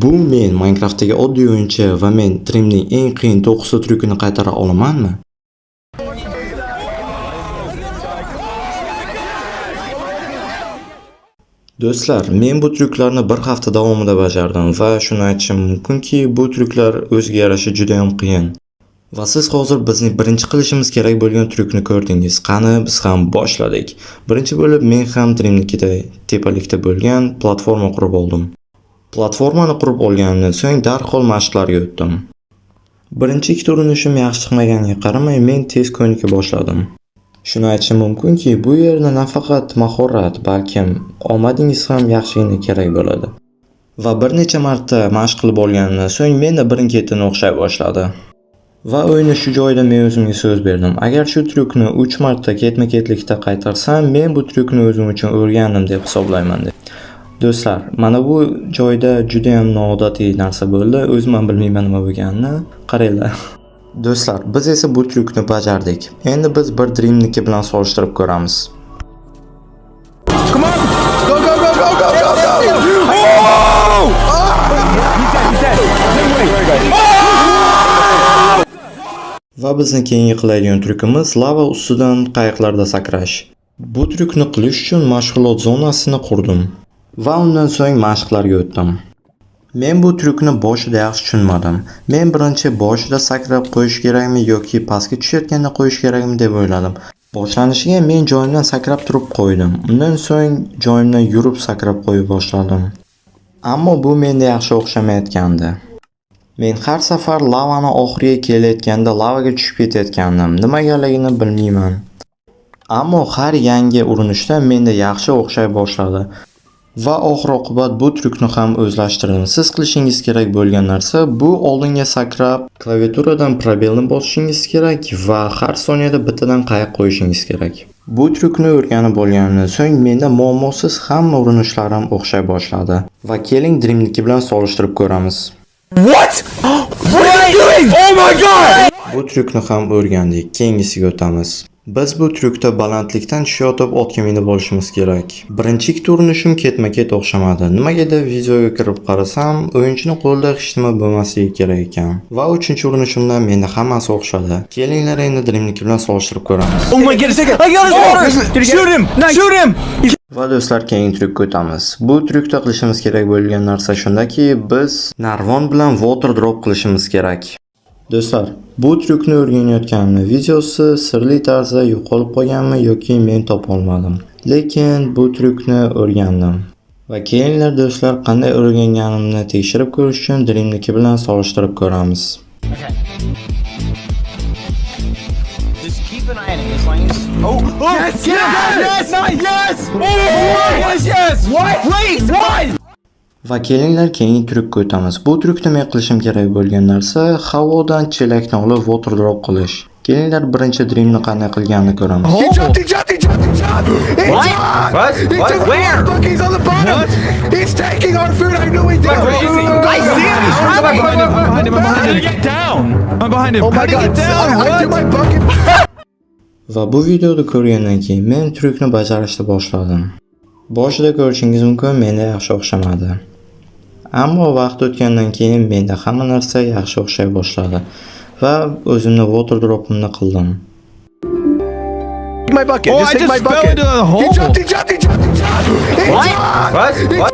Bu men Minecraftdagi oddiy o'yinchi va men Dreamning eng qiyin 9 ta tryukini qaytara olamanmi? Do'stlar, men bu tryuklarni bir hafta davomida bajardim va shuni aytishim mumkinki, bu tryuklar o'ziga yarasha juda ham qiyin. Va siz hozir bizning birinchi qilishimiz kerak bo'lgan tryukni ko'rdingiz. Qani, biz ham boshladik. Birinchi bo'lib men ham Dreamnikida tepalikda bo'lgan platforma qurib oldim. Platformani qurib olganimdan so'ng darhol mashqlarga o'tdim. Birinchi ikkita urinishim yaxshi chiqmaganiga qaramay, men tez ko'nika boshladim. Shuni aytishim mumkinki, bu yerda nafaqat mahorat, balkim omadingiz ham yaxshigina kerak bo'ladi. Va bir necha marta mashq qilib olganimdan so'ng menda birin-ketin o'xshay boshladi. Va o'yinni shu joyda men o'zimga so'z berdim. Agar shu tryukni 3 marta ketma-ketlikda qaytarsam, men bu tryukni o'zim uchun o'rgandim deb hisoblayman deb. Do'stlar, mana bu joyda juda ham noodatiy narsa bo'ldi. O'zim ham bilmayman nima bo'lganini. Qaranglar. Do'stlar, biz esa bu tryukni bajardik. Endi biz bir Dreamniki bilan solishtirib ko'ramiz. Come on! Go, go, go, go, go, go, go! Oh! He's dead, he's dead. Wait, wait. Va bizni keyingi qiladigan tryukimiz lava ustidan qayiqlarda sakrash. Bu tryukni qilish uchun mashg'ulot zonasini qurdim va undan so'ng mashqlarga o'tdim. Men bu tryukni boshida yaxshi tushunmadim. Men birinchi boshida sakrab qo'yish kerakmi yoki pastga tushayotganda qo'yish kerakmi deb o'yladim. Boshlanishiga men joyimdan sakrab turib qo'ydim. Undan so'ng joyimdan yurib sakrab qo'ya boshladim. Ammo bu menda yaxshi o'xshamayotgandi. Men har safar lavani oxiriga kelayotganda lavaga tushib ketayotgandim. Nimagaligini bilmayman. Ammo har yangi urinishda menda yaxshi o'xshay boshladi. Va oxir-oqibat bu tryukni ham o'zlashtirdim. Siz qilishingiz kerak bo'lgan narsa bu oldinga sakrab, klaviaturadan пробел ni bosishingiz kerak va har soniyada bittadan qayiq qo'yishingiz kerak. Bu tryukni o'rganib olganimdan so'ng menda muammosiz hamma urinishlarim o'xshay boshladi. Va keling, Dreamniki bilan solishtirib ko'ramiz. What? What are you doing? Oh my God! Bu tryukni ham o'rgandik. Keyingisiga o'tamiz. Biz bu tryukda balandlikdan tushayotib otga minib olishimiz kerak. Birinchi ikkita urinishim ketma-ket o'xshamadi. Nimagadir videoga kirib qarasam, o'yinchini qo'lida hech nima bo'lmasligi kerak ekan. Va uchinchi urinishimda menda hammasi o'xshadi. Kelinglar, endi Dreamniki bilan solishtirib ko'ramiz. Oh my goodness! I got his water! Shoot him! Shoot him! Va do'stlar, keyingi tryukka o'tamiz. Bu tryukda qilishimiz kerak bo'lgan narsa shundaki, biz narvon bilan water drop qilishimiz kerak. Do'stlar, bu tryukni o'rganayotganimni videosi sirli tarzda yo'qolib qolganmi yoki men topolmadim. Lekin bu tryukni o'rgandim. Va kelinglar, do'stlar, qanday o'rganganimni tekshirib ko'rish uchun Dreamniki bilan solishtirib ko'ramiz. Just keep an eye on him as long as. Oh! Yes! Yes! Yes! Yes! Oh yes! Yes! What? Wait! What? Va kelinglar, keyingi tryukka o'tamiz. Bu tryukda men qilishim kerak bo'lgan narsa havodan chelakni olib water drop qilish. Kelinglar, birinchi Dreamni qanday qilganini ko'ramiz. He jumped! He jumped! He jumped! He jumped! He What? jumped! What? He What? took Where? Our bucket. He's on the bottom. He's taking our food. I knew he did. Where is he? I see him. He's I'm running. behind him. I'm behind him. I'm behind him. How did he get down? I'm behind him. Oh my How did he God! get down? I What? threw my bucket. Va bu videoni ko'rgandan keyin men tryukni bajarishni boshladim. Boshida ko'rishingiz mumkin, menda yaxshi o'xshamadi. Ammo vaqt o'tgandan keyin menda hamma narsa yaxshi o'xshay boshladi va o'zimni water dropimni qildim. My bucket. Oh, Just I take just my fell bucket. into the hole. He jumped! He jumped! He jumped! He jumped! He What? jumped! What? What?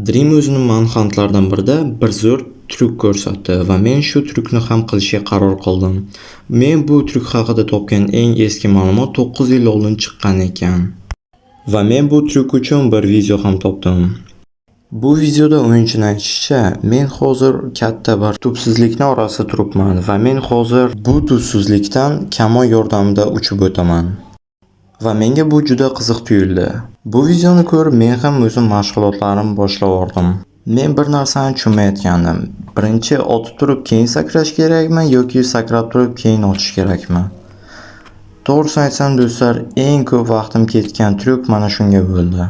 Dream o'zini manhuntlardan birida bir zo'r tryuk ko'rsatdi va men shu tryukni ham qilishga qaror qildim. Men bu tryuk haqida topgan eng eski ma'lumot 9 yil oldin chiqqan ekan. Va men bu tryuk uchun bir video ham topdim. Bu videoda o'yinchini aytishicha, men hozir katta bir tubsizlikni orasida turibman va men hozir bu tubsizlikdan kamon yordamida uchib o'taman. Va menga bu juda qiziq tuyuldi. Bu videoni ko'rib men ham o'zim mashg'ulotlarimni boshlab yubordim. Men bir narsani tushunmayotgandim. Birinchi otib turib keyin sakrash kerakmi yoki sakrab turib keyin otish kerakmi? To'g'risini aytsam, do'stlar, eng ko'p vaqtim ketgan tryuk mana shunga bo'ldi.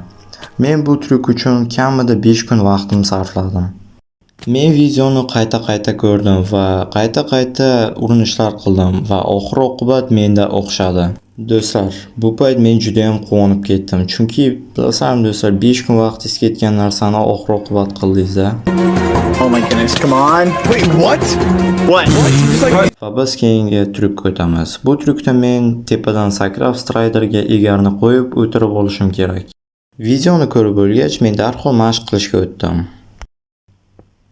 Men bu tryuk uchun kamida 5 kun vaqtim sarfladim. Men videoni qayta-qayta ko'rdim va qayta-qayta urinishlar qildim va oxir-oqibat menda o'xshadi. Do'stlar, bu payt men juda ham quvonib ketdim. Chunki bilasizmi, do'stlar, 5 kun vaqtingiz ketgan narsani oxir-oqibat qildingiz-da. Oh my goodness, come on. Wait, what? What? Just like Va biz keyingi tryukka o'tamiz. Bu tryukda men tepadan sakrab striderga egarni qo'yib o'tirib olishim kerak. Videoni ko'rib bo'lgach, men darhol mashq qilishga o'tdim.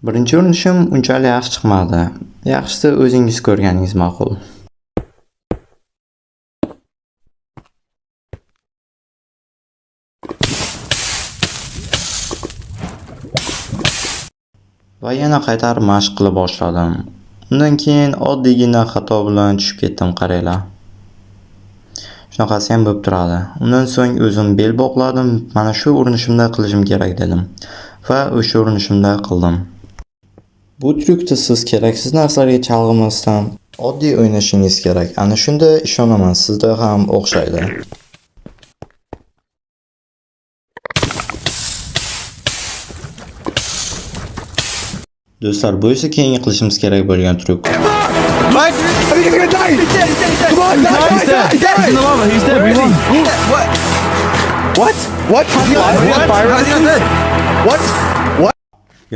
Birinchi urinishim unchalik yaxshi chiqmadi. Yaxshisi o'zingiz ko'rganingiz ma'qul. Va yana qaytarib mashq qila boshladim. Undan keyin oddiygina xato bilan tushib ketdim, qaranglar. Shunaqasi ham bo'lib turadi. Undan so'ng o'zim bel bog'ladim. Mana shu urinishimda qilishim kerak dedim. Va o'sha urinishimda qildim. Bu tryukda siz keraksiz narsalarga chalg'imasdan oddiy o'ynashingiz kerak. Ana shunda ishonaman, sizda ham o'xshaydi. Do'stlar, bu esa keyingi qilishimiz kerak bo'lgan tryuk. What? I think he's gonna die. He's dead, he's dead, he's dead. Come on, die, He's die, dead. die, die. He's in the lava. He's dead. We won. What? What? What? What? How's he not dead? What? What?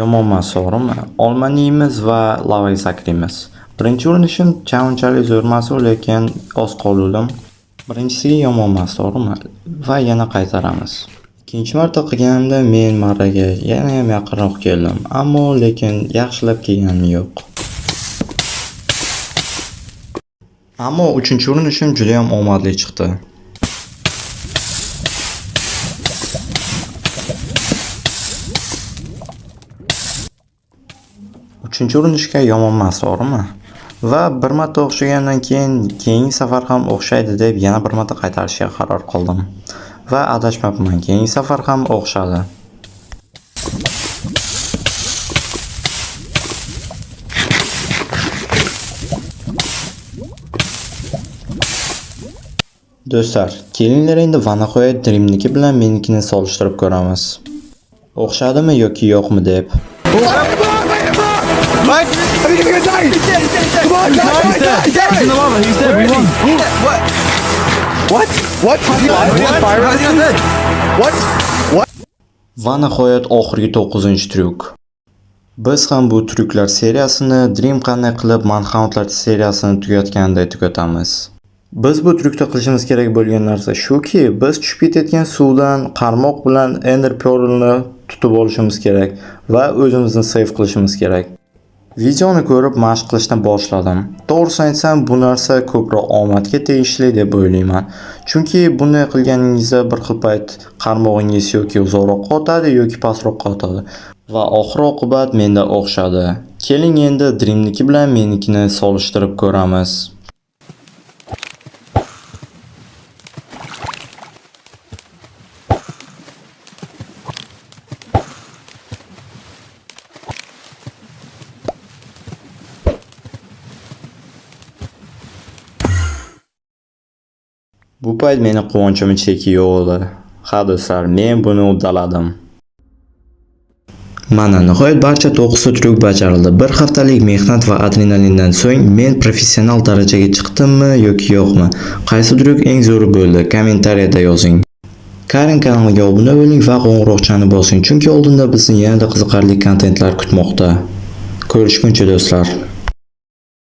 Yomon emas, to'g'rimi? Olmani yeymiz va lavaga sakraymiz. Birinchi urinishim unchalik zo'r emas, lekin oz qoluvdim. Birinchisiga yomon emas, to'g'rimi? Va yana qaytaramiz. Ikkinchi marta qilganimda men marraga yana ham yaqinroq keldim, ammo lekin yaxshilab kelganim yo'q. Ammo uchinchi urinishim juda ham omadli chiqdi. Uchinchi urinishga yomon emas, to'g'rimi? Va bir marta o'xshagandan keyin keyingi safar ham o'xshaydi deb yana bir marta qaytarishga qaror qildim. Va adashmabman, keyingi safar ham o'xshadi. Do'stlar, kelinglar endi va nihoyat Dreamniki bilan menikini solishtirib ko'ramiz. O'xshadimi yoki yo'qmi deb. What? I think he's gonna die. He's dead, he's dead, he's dead. Come on, die, He's die, dead. die, He's in die. the lava. He's dead. We won. What? What? What? What? How's he not dead? What? What? Va nihoyat oxirgi 9-tryuk. Biz ham bu tryuklar seriyasini Dream qanday qilib Manhuntlar seriyasini tugatganday tugatamiz. Biz bu tryukda qilishimiz kerak bo'lgan narsa shuki, biz tushib ketayotgan suvdan qarmoq bilan Ender Pearl'ni tutib olishimiz kerak va o'zimizni save qilishimiz kerak. Videoni ko'rib mashq qilishni boshladim. To'g'risini aytsam, bu narsa ko'proq omadga tegishli deb o'ylayman. Chunki bunday qilganingizda bir xil payt qarmog'ingiz yoki uzoqroqqa otadi yoki pastroqqa otadi. Va oxir oqibat menda o'xshadi. Keling endi Dreamniki bilan menikini solishtirib ko'ramiz. Bu payt meni quvonchim cheki yo'q edi. Ha do'stlar, men buni uddaladim. Mana nihoyat barcha 9 ta tryuk bajarildi. Bir haftalik mehnat va adrenalindan so'ng men professional darajaga chiqdimmi yoki yo'qmi? Qaysi tryuk eng zo'ri bo'ldi? Kommentariyada yozing. Karin kanaliga obuna bo'ling va qo'ng'iroqchani bosing, chunki oldinda bizni yanada qiziqarli kontentlar kutmoqda. Ko'rishguncha do'stlar.